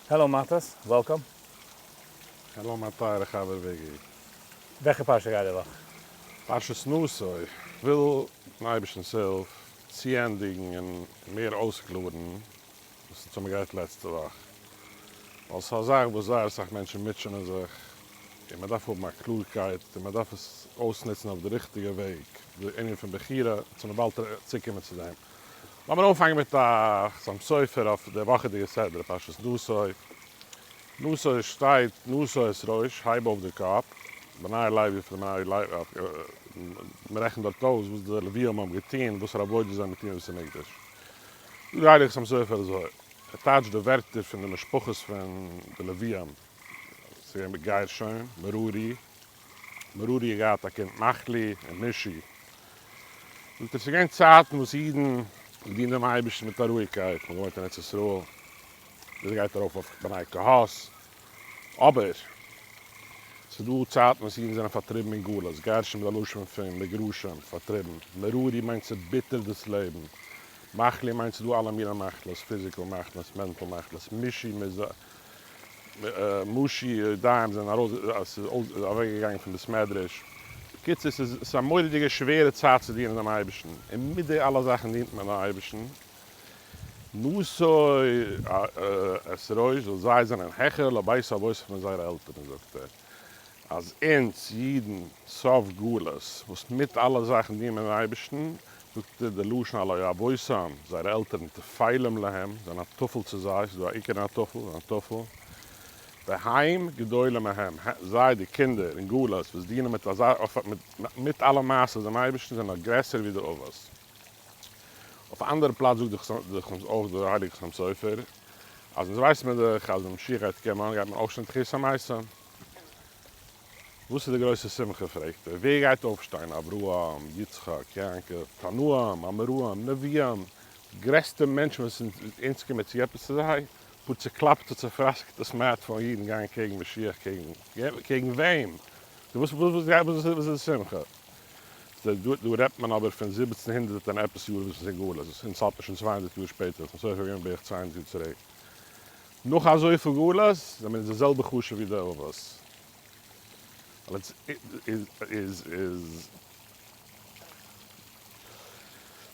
Hello מאטעס, welcome. Hello מיין טייערע חבר וויגי. וועלכע פרשה גייט די וואך? פרשת נשא. כ'וויל מיטן אייבערשטנ'ס הילף צוענדיגן און מער אויסקלארן וואס אונז האבן גערעדט לעצטע וואך, ווייל ס'איז א זאך וואס זייער אסאך מענטשן מוטשענען זיך, און מען דארף האבן א קלארקייט און מען דארף עס אויסנוצן אויף די ריכטיגע וועג, די ענין פון בחירה, אונז וועלן באלד צוקומען צו דעם. לאמיר אנפאנגען מיט א חתם סופר אויף די וואכעדיגע סדרה פרשת נשא. נשא שטייט נשא את ראש, הייב אויף די קאפ, בני לוי פון בני לוי, מען רעכנט דארט אויס וואס די לוויים האבן געטון, וואסערע עבודה זיי האבן געטון אין בית המקדש. זאגט דער הייליגער חתם סופר אזוי, ער טייטשט די ווערטער פון די משפחות פון די לוויים, ס'איז געווען גרשון, מררי, מררי האט געהאט א קינד מחלי און משי. זאגט ער, ס'איז געווען צייטן וואס אידן האבן געדינט דעם אייבערשטן מיט א רואיגקייט, מ'האט געוואוינט אין ארץ ישראל, דאס גייט ארויף אויף בני קהת, אבער ס'איז דא צייטן וואס אידן זענען פארטריבן אין גלות, גרשון איז א לשון פון מגורשים, פארטריבן, מררי מיינט ס'ביטער דאס לעבן, מחלי מיינט ס'איז דא אלע מיני מחלות, physical מחלות, mental מחלות, משי מ'איז משי ידיים זענען ארויס ס'איז אוועק געגאנגען פון בית מדרש, בקיצור ס'איז ס'איז א מורא'דיגע שווערע צייט צו דינען דעם אייבערשטן, און מיט די אלע זאכן דינט מען דעם אייבערשטן, נשא את ראש, זאל זיי זענען העכער לבית אבותם פון זייערע עלטערן, זאגט ער אז אונז אידן סוף גלות וואס מיט אלע זאכן דינען מיר דעם אייבערשטן, זאגט ער די לשון הלא אבותם, זייערע עלטערן טפלים להם, זענען א טפל צו זיי, ס'איז דא א עיקר און א טפל, זענען א טפל, והם גדולים מהם, זיי די קינדער אין גלות וואס דינען מיט אזא מיט אלע מעשות דעם אייבערשטן זענען נאך גרעסער ווי די אבות. אויף א אנדערע פלאץ זאגט דאך אויך דער הייליגער חתם סופר, אז אונז ווייסן מיר דאך אז ווען משיח גייט קומען גייט מען אויפשטיין תחיית המתים, וואס איז די גרויסע שמחה פרעגט ער, ווער גייט אויפשטיין, אברהם, יצחק, יעקב, תנאים, אמוראים, נביאים, די גרעסטע מענטשן וואס אונז קומען צו עפעס צו זיי, פאר צוקלאפטע צופראסקעטע smartphone אידן גייען קעגן משיח, קעגן וועם? וואס איז די שמחה? דא רעדט מען אבער פון 1700 און עפעס יאר וואס איז אין גלות, אונז האלט מען שוין 200 יאר שפעטער, ס'איז סופר געווען בערך 200 יאר צוריק. נאך אזויפיל גלות זענען מיר די זעלבע חשוב ווי די אבות. ווייל איז איז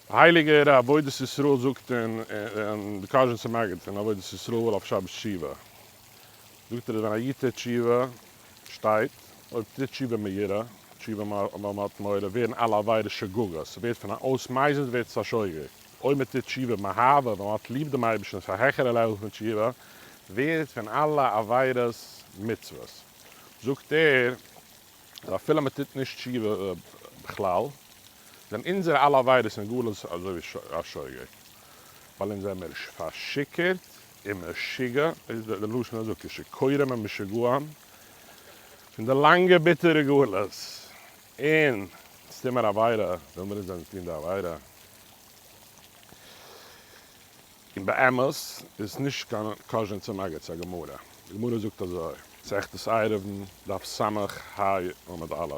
הייליגער עבודת ישראל זאגט אין די קאזשניצער מגיד אין עבודת ישראל אויף שבת תשובה זאגט ער אז ווען א איד טוט תשובה שטייט אויב טוט תשובה מיראה תשובה ווייל מען האט מורא ווערן אלע עבירות שגגות ס'ווערט פון א אויס מזיד ווערט עס א שוגג אויב מען טוט תשובה מאהבה ווייל מען האט ליב דעם אייבערשטן ס'איז א העכערע level פון תשובה ווערט פון אלע עבירות מצוות. זאגט ער אז אפילו מען טוט נישט תשובה בכלל, זענען אונזערע אלע עבירות אין גלות אזוי ווי א שוגג, ווייל אונז זעמיר פארשיכורט און משוגע, איז די לשון ער זאגט שיכורים און משוגעים פון די לאנגע ביטערע גלות, און אונז טוהן מיר עבירה, וויל מיר אונז דען טוהן די עבירה? און באמת איז עס נישט קיין קאזשניצער מגיד, ס'איז א גמרא. די גמרא זאגט אזוי, מסכת עירובין, דף ס"ה עמוד א',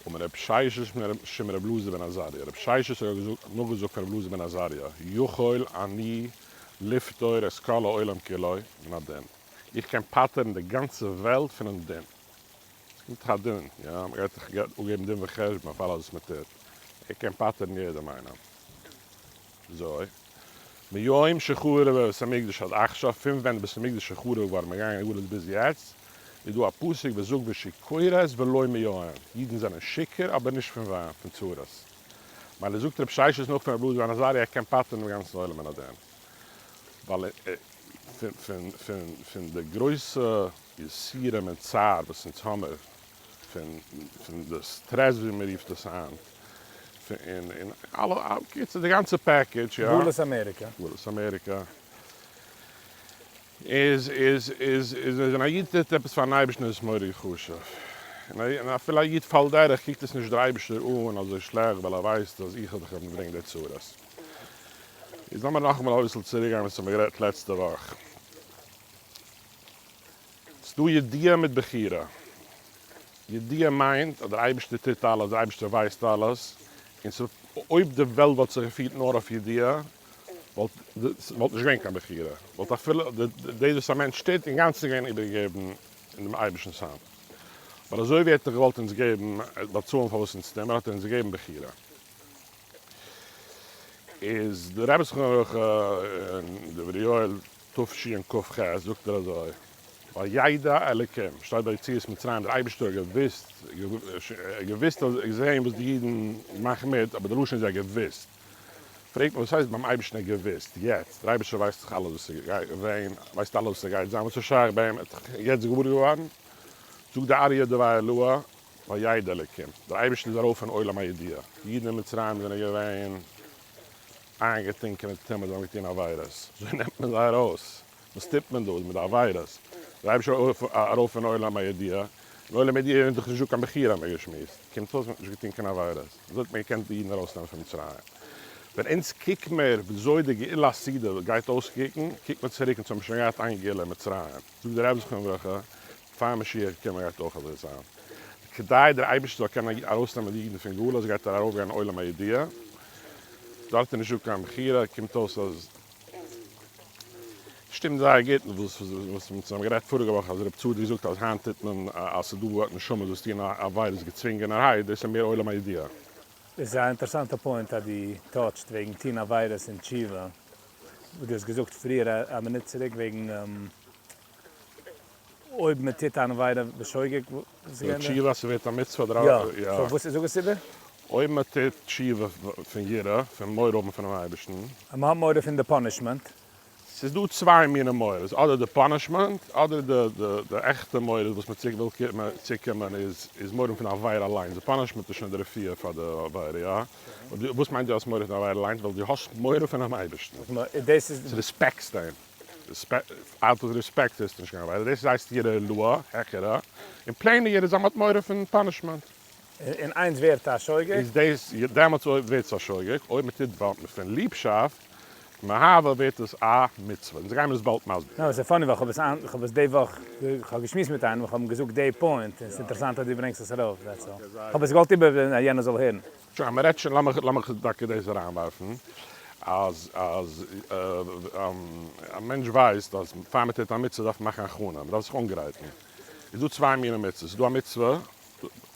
אמר רב ששת משום רב אלעזר בן עזריה, רב ששת האט נאכגעזאגט פון רב אלעזר בן עזריה, יכול אני לפטור את כל העולם כולו מן הדין, איך קען פטר'ן די גאנצע וועלט פונעם דין. עס קומט דאך א דין, יא? מען גייט דאך אפגעבן דין וחשבון אויף אלעס וואס מען טוט. איך קען פטר'ן יעדעם איינעם. אזוי, מיום שחרב בית המקדש עד עכשיו, פון ווען די בית המקדש איז חרוב געווארן מיר גייען אין גלות ביז יעצט, איז דא א פסוק וואס זאגט ושיכרות ולא מיין, אידן זענען שיכור אבער נישט פון וויין, פון צרות. מילא זאגט רב ששת נאך פון רב אלעזר בן עזריה ער קען פטר'ן דעם גאנצן עולם מן הדין, ווייל פון די גרויסע יסורים און צער וואס אונז האמיר פון די סטרעס ווי מען רופט עס היינט, און אלע, קיצור די גאנצע package, יא. גלות אמעריקע. גלות אמעריקע. איז איז איז איז ווען א איד טוט עפעס פארן אייבערשטן איז עס מורא'דיג חשוב. און אפילו א איד פאלט דורך קוקט עס נישט דער אייבערשטער אן אזוי שלעכט ווייל ער ווייסט אז איך האב דיך געברענגט די צרות. איז לאמיר נאכאמאל אביסל צוריקגיין וואס האמיר גערעדט לעצטע וואך. ס'דא ידיעה מיט בחירה. ידיעה מיינט אז דער אייבערשטער טוט אלעס, דער אייבערשטער ווייסט אלעס, און ס'אויב די וועלט וואלט זיך געפירט נאר אויף ידיעה. וואלט וואלט נישט געווען קיין בחירה, וואלט אפילו דאס וואס א מענטש טוט אינגאנצן געווען איבערגעגעבן אין דעם אייבערשטנ'ס האנט. אבער אזוי ווי ער האט דאך געוואלט אונז געבן, באצאלן פאר וואס אונז טוען מיר, האט ער אונז געגעבן בחירה. איז דער רבי זכרונו לברכה אין דברי יואל תשכ"ח זאגט ער אזוי, וידע אלקים, שטייט ביי יציאת מצרים, דער אייבערשטער האט געוואוסט, געוואוסט אז געזען וואס די אידן מאכן מיט, אבער די לשון איז ער האט געוואוסט. פרעגט מען וואס הייסט ביים אייבערשטן ער האט געוואוסט, יעצט, דער אייבערשטער ווייסט דאך אלעס וואס איז געווען, ווייסט אלעס וואס ס'גייט זיין, וואס איז שייך ביי אים, ער האט דאך יעצט געוואר געווארן, זאגט די אריה דבי עילאה, וידע אלקים, דער אייבערשטער איז ארויף אין עולם הידיעה, די אידן אין מצרים זענען געווען איינגעטונקען אין טומאה, זיי האבן געטון עבירות, אזוי נעמט מען זיי ארויס, וואס טוט מען דא מיט די עבירות? דער אייבערשטער איז ארויף אין עולם הידיעה, אין עולם הידיעה איז דאך נישטא קיין בחירה האט מען געשמועסט, קומט אויס מען האט נישט געטון קיין עבירות, אזוי האט מען געקענט די אידן ארויסנעמען פון מצרים. ווען אונז קוק מיר וויאזוי די גאולה העתידה גייט אויסקוקן, קוק מיר צוריק אונז האבן שוין געהאט איין גאולה אין מצרים, זאגט דער רבי זכרונו לברכה, פאר משיח קומען גייט אויך אזוי זיין, כדי דער אייבערשטער זאל קענען ארויסנעמען די אידן פון גלות גייט ער ארויפגיין אין עולם הידיעה, דארט איז נישטא קיין בחירה, קומט אויס אז שטימט זייער גוט מיט וואס וואס אונז האבן גערעדט פאריגע וואך אז רב צדוק זאגט אז היינט טוט מען אז ס'איז דא נשמות וואס טוען עבירות געצווינגענערהייט, דאס איז מער עולם הידיעה. דאס איז א אינטערעסאנטע point אז דו touch סט וועגן טון עבירות און תשובה, וואס דו האסט געזאגט פריער א מינוט צוריק וועגן אויב מען טוט אן עבירה בשוגג, וואס איז געווען די? תשובה אז ס'ווערט א מצוה אדער א. יא, so וואס זאג עס איבער. אויב מען טוט תשובה פון יראה, פון מורא האבן פונעם אייבערשטן. אז מען האט מורא פון די punishment. ס'איז דא צוויי מיני מורא'ס, אדער די punishment, אדער די די עכטע מורא וואס מען וויל צוקומען איז איז מורא פון עבירה אליינס, די punishment איז שוין די רפואה פאר די עבירה, יא? וואס מיינט דו האסט מורא פון עבירה אליינס? ווייל דו האסט מורא פונעם אייבערשטן. דאס איז. ס'רעספעקטסט אים. out of respect טוסטו נישט קיין עבירה, דאס הייסט יראה עילאה, העכערע, און plain ע יראה איז אז מ'האט מורא פון punishment. און איינס ווערט א שוגג? איז דאס, דעמאלטס ווערט עס א שוגג, אויב מ'טוט ווייל פון ליבשאפט, מאהבה ווערט עס א מצוה. אונז גיימיר עס באלד מסביר. נאר עס איז funny ווייל כ'האב עס כ'האב עס די וואך, כ'האב געשמועסט מיט איינעם און כ'האב אים געזאגט די point, און ס'איז אינטערעסאנט אז דו ברענגסט עס ארויף, that's all. כ'האב עס געוואלט איבער אז יענער זאל הערן. שוין אז מ'רעדט שוין לאמיך לאמיך טאקע דאס אריינווארפן, אז אז א מענטש ווייסט אז פאר מ'טוט א מצוה דארף מען מאכן הכנה, מ'דארף זיך אנגרייטן. איז דא צוויי מיני מצוות, ס'איז דא א מצוה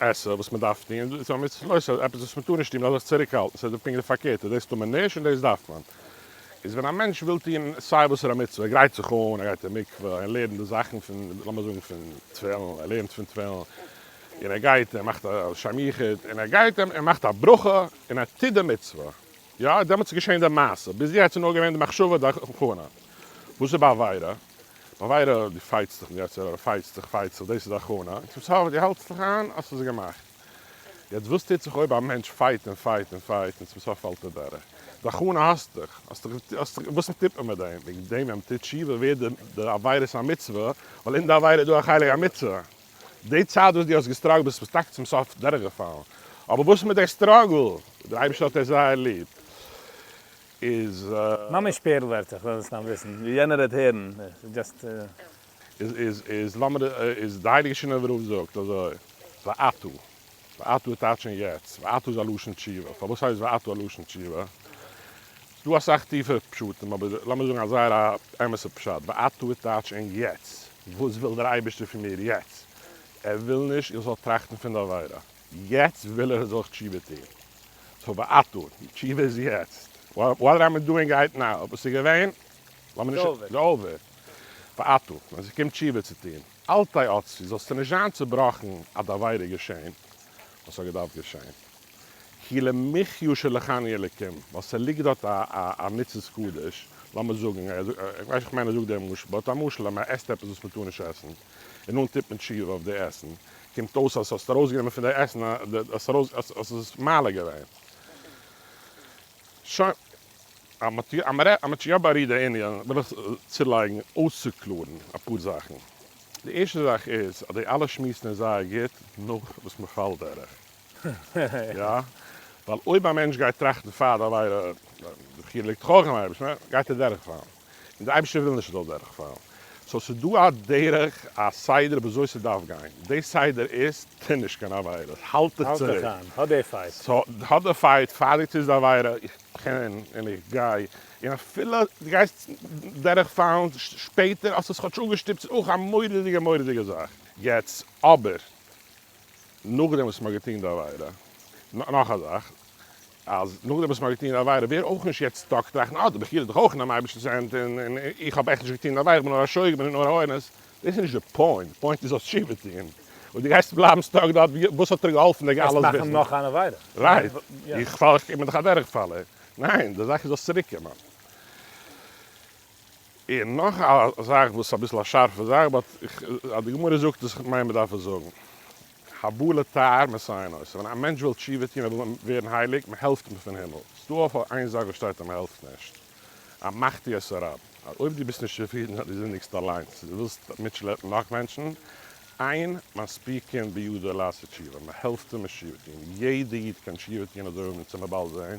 עשה וואס מ'דארף טון, און ס'איז דא א מצוה לא עשה, עפעס וואס מ'טאר נישט טון, מ'דארף זיך צוריקהאלטן, ס'איז פונקט די פארקערטע, דאס טאר מען נישט און דאס דארף מען. איז ווען א מענטש וויל טון סיי וואסערע מצוה, ער גרייט זיך אן, ער גייט אין מקווה, ער לערנט די זאכן פון, לאמיר זאגן פון תפילין, ער לערנט פון תפילין, און ער גייט און מאכט א לשם יחוד, און ער גייט און מאכט א ברכה, און ער טוט די מצוה, יא, דעמאלטס איז געשען די מעשה, ביז יעצט איז נאר געווען די מחשבה די הכנה. וואס איז ביי עבירה? ביי עבירה דו fight סט דיך מיט יצר הרע, fight סט דיך, fight סט דיך, דאס איז די הכנה, און צום סוף דו האלטסט דיך איין, האסט עס געמאכט. יעצט וואס טוט זיך אויב א מענטש fight און fight און fight און צום סוף פאלט ער דורך? די הכנה האסט דיך, האסט דיך, האסט דיך, וואס טוט מען מיט דעם? וועגן דעם ווען מען טוט תשובה ווערט די עבירות א מצוה, ווייל אין די עבירה איז דא א חלק המצוה. די צייט וואס דו האסגע struggle ט ביסטו טאקע צום סוף דורכגעפאלן, אבער וואס מיט די struggle? דער אייבערשטער האט עס זייער ליב, איז. ממש פערל ווערטער, כ'וויל עס סתם וויסן, ווי יענער וועט הערן, just. איז איז איז לאמיר איז די הייליגע שינאווער רב זאגט אזוי, ועתה, ועתה טייטשן יעצט, ועתה איז א לשון תשובה, פארוואס הייסט ועתה א לשון תשובה? ס'דא אסאך טיפע פשטים אבער לאמיר זאגן א זייער א אמת'ע פשט, ועתה טייטש אין יעצט, וואס וויל דער אייבערשטער פון מיר יעצט? ער וויל נישט איך זאל טראכטן פון די עבירה, יעצט וויל ער איך זאל תשובה טון, so ועתה, תשובה איז יעצט, what I'm doing right now, וואס איז געווען? לאמיר נישט, איז over. ועתה, ווען ס'קומט תשובה צו טון, אל תעצבי, זאלסטו נישט זיין צובראכן אז די עבירה איז געשען, וואס האט געדארפט געשען. כי למחיה שלחני אלקים, ווייל ס'ליגט דארט א ניצוץ קדוש, לאמיר זאגן, איך ווייס איך מיין ער זאגט דעם משל, but א משל אז מען עסט עפעס וואס מען טאר נישט עסן, און נאכדעם טוט מען תשובה אויף די עסן, קומט אויס אז האסט ארויסגענומען פון די עסן, האסט ארויס, האסט עס מעלה געווען. שוין, אז מען האט שוין יא בארירט די ענין, וויל איך צולייגן אויסצוקלארן אפאר זאכן. די ערשטע זאך איז אז די אלע שמועסן איז זייער גוט נאך וואס מען פאלט דורך. יא, ווייל אויב א מענטש גייט טראכטן פאר די עבירה, די בחירה ליגט דאך אויך אין אייבערשטן, גייט ער דורכפאלן. און די אייבערשטער וויל נישט ער זאל דורכפאלן. so ס'איז דא א דרך, א סדר וויאזוי ס'דארף גיין. די סדר איז, טו נישט קיין עבירות, האלט דיך צוריק. האלט דיך איין, האב די fight. so האב די fight, פאר דו טוסט די עבירה, איך קען און איך גיי. און אפילו דו גייסט דורכפאלן שפעטער האסט עס כאטש אפגעשטופט, ס'איז אויך א מורא'דיגע מורא'דיגע זאך. יעצט אבער נאכדעם וואס מ'האט געטון די עבירה, נאך א זאך, אז נאכדעם וואס מ'האט געטון די עבירה ווער אויך נישט יעצט stuck טראכטן אה די בחירה איז דאך אויך אינעם אייבערשטנ'ס הענט און איך האב עכט נישט געטון די עבירה איך בין נאר א שוגג איך בין נאר א אונס, דאס איז נישט די point, די point איז זאלסט תשובה טון, און דו גייסט בלייבן stuck דארט, וואס האט דיר געהאלפן די אלעס וויסן? מאכן נאך אן עבירה. Right, איך פאל, איך בין דאך א דורכפאלער, ניין, די זאך איז זאלסט צוריק קומען. און נאך א זאך וואס איז אביסל א שארפע זאך, but אז די גמרא זאגט עס, איך מיין מען דארף עס זאגן, הבא לטהר מסייעין אותו, ווען א מענטש וויל תשובה טון, ער וויל ווערן הייליג, מען העלפט אים פון הימל, ס'דא אויף איין זאך וואס שטייט אז מען העלפט נישט, א מחטיא את הרבים, אז אויב דו ביסט נישט צופרידן אז דו זינדיגסט אליינס, דו ווילסט מיטשלעפן נאך מענטשן, אין מספיקין בידו לעשות תשובה, מען העלפט אים נישט תשובה טון, יעדע איד קען תשובה טון אזוי ווי מיר באלד זעהן,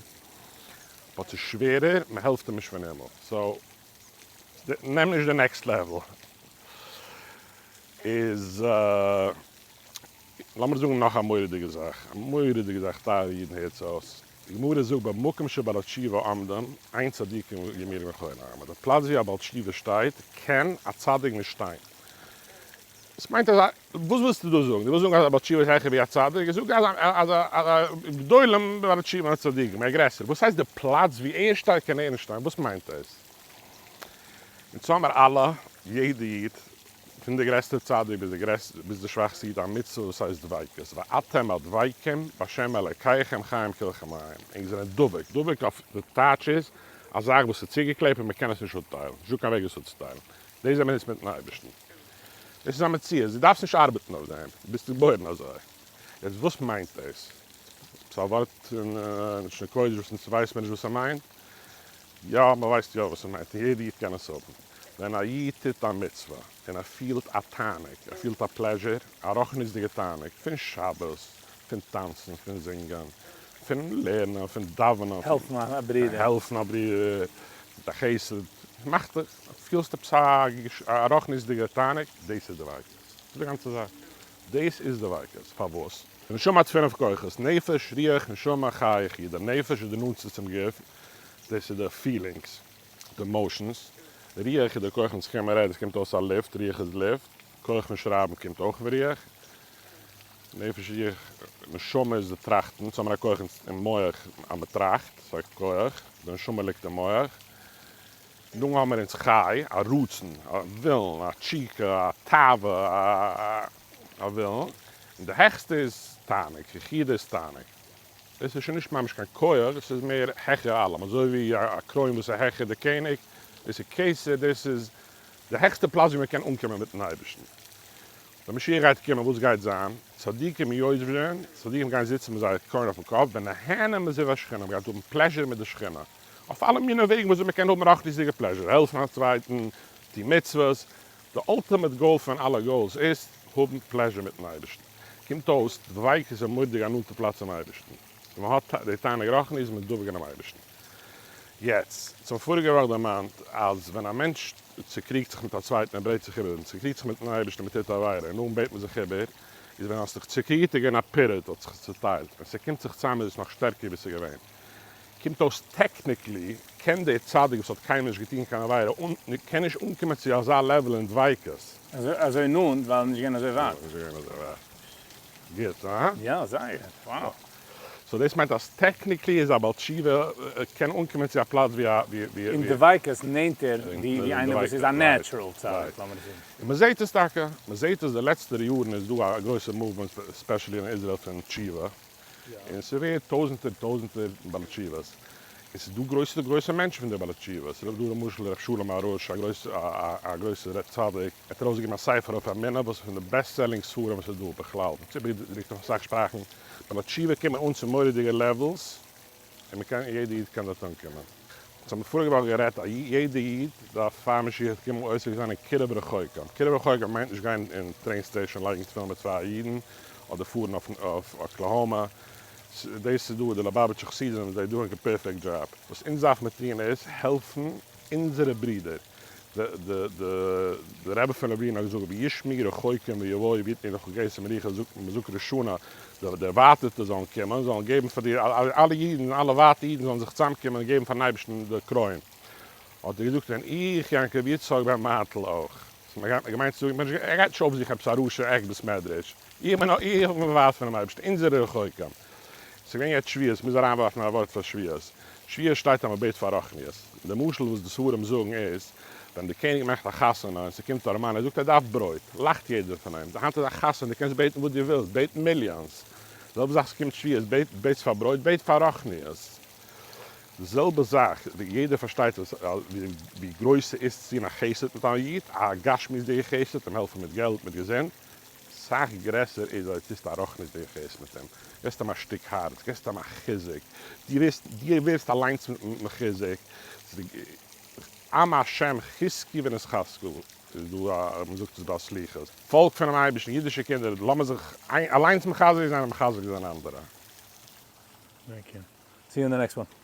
but ס'איז שווערער, מען העלפט אים נישט פון הימל, so נעם נישט די next level. איז לאמיר זאגן נאך א מורא'דיגע זאך, א מורא'דיגע זאך טייערע אידן הערטס אויס, די גמרא זאגט במקום שבעלי תשובה עומדים אין צדיקים גמורים יכולים לעמוד, די פלאץ ווי א בעל תשובה שטייט קען א צדיק נישט שטיין. עס מיינט אז א, וואס ווילסטו דא זאגן? דו ווילסט זאגן אז א בעל תשובה איז העכער ווי א צדיק? זאג אז אז א גדולים בעלי תשובה און צדיקים איז גרעסער. וואס הייסט די פלאץ ווי ער שטייט קען ער נישט שטיין? וואס מיינט דאס? אונז האמער אלע, יעדע איד, פון די גרעסטע צדיק ביז די גרעסטע ביז די שוואכסטע איד א מצוה וואס הייסט דביקות, ואתם הדבקים בהשם אלקיכם חיים כלכם המים, ענק זענען דבוק, דבוק אויף די טייטש איז א זאך וואס איז צוגעקלעבט און מען קען עס נישט אפטיילן, נישטא קיין וועג עס אפצוטיילן, דאס זעמיר אונז מיטן אייבערשטן, דאס איז א מציאות, דו דארפסט נישט ארבעטן אויף דעם, דו ביסט געבוירן אזוי, יעצט וואס מיינט דאס? עפעס א ווארט אין לשון קודש וואס אונז ווייסט מיר נישט וואס ס'מיינט? יא, מען ווייסט יא וואס ס'מיינט און יעדע איד קען עס האבן. ווען א איד טוט א מצוה און ער פילט א תענוג, ער פילט א pleasure, א רוחניות'דיגע תענוג, פון שבת, פון טאנצן, פון זינגען, פון לערנען, פון דאווענען, פון העלפן א ברודער, העלפן א ברודער, מיט א חסד, מאכט דיך, פילסט עפעס א רוחניות'דיגע תענוג, דאס איז דביקות. דאס איז די גאנצע זאך. דאס איז דביקות. פארוואס? די נשמה האט פינף כוחות, נפש, רוח, נשמה, חיה, יחידה. נפש איז די נאנטסטע צום גוף, דאס איז די feelings, די emotions. רוח איז די כח פון זיך קענען רעדן, עס קומט אויס א לופט, רוח איז לופט. כח פון שרייבן קומט אויך פון רוח. נפש, רוח, נשמה איז די טראכטן, סאו האבן מיר א כח אין מח אז מען טראכט, ס'איז א כח, די נשמה ליגט אין מח. דאן האבן מיר אונז חי, א רצון, א ווילן, א תשוקה, א תאווה, א ווילן. און די העכסטע איז תענוג, יחידה איז תענוג. דאס איז שוין נישט ממש קיין כח, עס איז מער העכער אלעם, אזוי ווי א קרוין וואס איז העכער די קעניג, דאס איז כתר, דאס איז די העכסטע פלאץ ווי מען קען אנקומען מיטן אייבערשטן. ווען משיח גייט קומען, וואס גייט זיין? צדיקים יושבין, צדיקים גייען זיצן מיט זייער קרוין אויפן קאפ, ונהנים מזיו השכינה, מען גייט האבן pleasure מיט די שכינה, אויף אלע מיני וועגן וואס מען קען האבן רוחניות'דיגע pleasure, העלפן א צווייטן, טון מצוות, די ultimate goal פון אלע goals איז האבן pleasure מיטן אייבערשטן. קומט אויס, דביקות איז א מורא'דיג א נאנטע פלאץ צום אייבערשטן. ווען מען האט די תענוג רוחני איז מען דבוק אינעם אייבערשטן. יעצט, צום פאריגע וואך דערמאנט אז ווען א מענטש צוקריגט זיך מיט א צווייטן ער ברעט זיך איבער, מען צוקריגט זיך מיטן אייבערשטן מען טוט א עבירה און נאכדעם בעט מען זיך איבער, איז ווען האסט דיך צוקריגט איז געווען א פירוד האט זיך עס צוטיילט, ווען ס'קומט זיך צאם איז עס נאך שטערקער ווי ס'איז געווען. קומט אויס technically קען דער צדיק וואס האט קיינמאל נישט געטון קיין עבירה קען נישט אנקומען צו אזא level אין דביקות. אזוי נאנט ווייל נישט געווען אזוי ווייט. נישט געווען אזוי ווייט. גוט, הא? יא, זייער. Wow. So דאס מיינט אז technically איז א בעל תשובה קען אנקומען צו א פלאץ ווי א ווי אין דביקות נענטער ווי איינער וואס איז א natural צדיק לאמיר זאגן. און מען זעט עס טאקע, מען זעט עס די לעצטערע יארן איז דא א גרויסע movement especially אין איזראעל פון תשובה. און ס'ווערט טויזענטער טויזענטער בעלי תשובות, און ס'איז דא גרויסע גרויסע מענטשן פון די בעלי תשובות, ס'איז דא למשל ר' שלום ארוש א גרויסע א גרויסע צדיק, ער האט ארויסגעגעבן א ספר אויף אמונה וואס איז פון די best selling ספרים וואס איז דא בכלל, ס'איז איבערגעדרוקט אויף אסאך שפראכן, בעלי תשובה קומען אן צו מורא'דיגע levels, און מ'קען יעדע איד קען דארט אנקומען. אונז האבן פאריגע וואך גערעדט אז יעדע איד דארף פאר משיח קומען עוסק זיין אין קירוב רחוקים. קירוב רחוקים מיינט נישט גיין אין train station לייגן תפילין מיט צוויי אידן, אדער פארן אויף אקלאהאמא. דאס איז דא די ליובאוויטשע חסידים they doing a perfect job. וואס אונז דארף מיר טון איז העלפן אונזערע ברידער. די רבי פון לובלין האט געזאגט וישמעו רחוקים ויבואו ויתנו לך כתר מלוכה, זאגט מען זאגט ראש השנה די דערווייטערטע זאלן קומען, זאלן געבן פאר דיר, אלע אידן, אלע ווייטע אידן זאלן זיך צוזאם קומען און געבן פארן אייבערשטן די קרוין. האט ער געזאגט ווען איך יעקב יצחק בן מאטל אויך. ס'האט געמיינט צו זאגן ער גייט נישט אויפזוכן עפעס א רשע עק בית מדרש, איך בין איך בין ווייט פונעם אייבערשטן, אונזערע רחוקים. ס'איז געווען יעצט שבועות, מוז אריינווארפן א ווארט פאר שבועות. שבועות שטייט אז מ'בעט פאר רוחניות. די משל וואס די ספרים זאגן איז, ווען די קעניג מאכט א חתונה און ס'קומט א ארעמאן ער זאגט ער דארף ברויט, לאכט יעדער פון אים, היינט איז א חתונה דו קענסט בעטן וואס דו ווילסט, בעט millions. די זעלבע זאך ס'קומט שבועות, בעט בעטסט פאר ברויט, בעט פאר רוחניות. די זעלבע זאך, יעדער פארשטייט עס, ווי גרויס ס'איז צו טון א חסד מיט א איד, א גשמיות'דיגע חסד, אים העלפן מיט געלט, מיט געזונט, סאך גרעסער איז אויב טוסטו א רוחניות'דיגע חסד מיט אים, געסט אים א שטיק הארץ, געסט אים א חיזוק, דו ווערסט, דו ווערסט אליינס מחוזק, עם השם חזקו ונתחזקה, איז דא א, מ'זאגט עס ביי סליחות, פאלק פונעם אייבערשטן, אידישע קינדער, לאמיר זיך אליינס מחזק זיין און מחזק זיין אנדערע. Thank you. See you in the next one.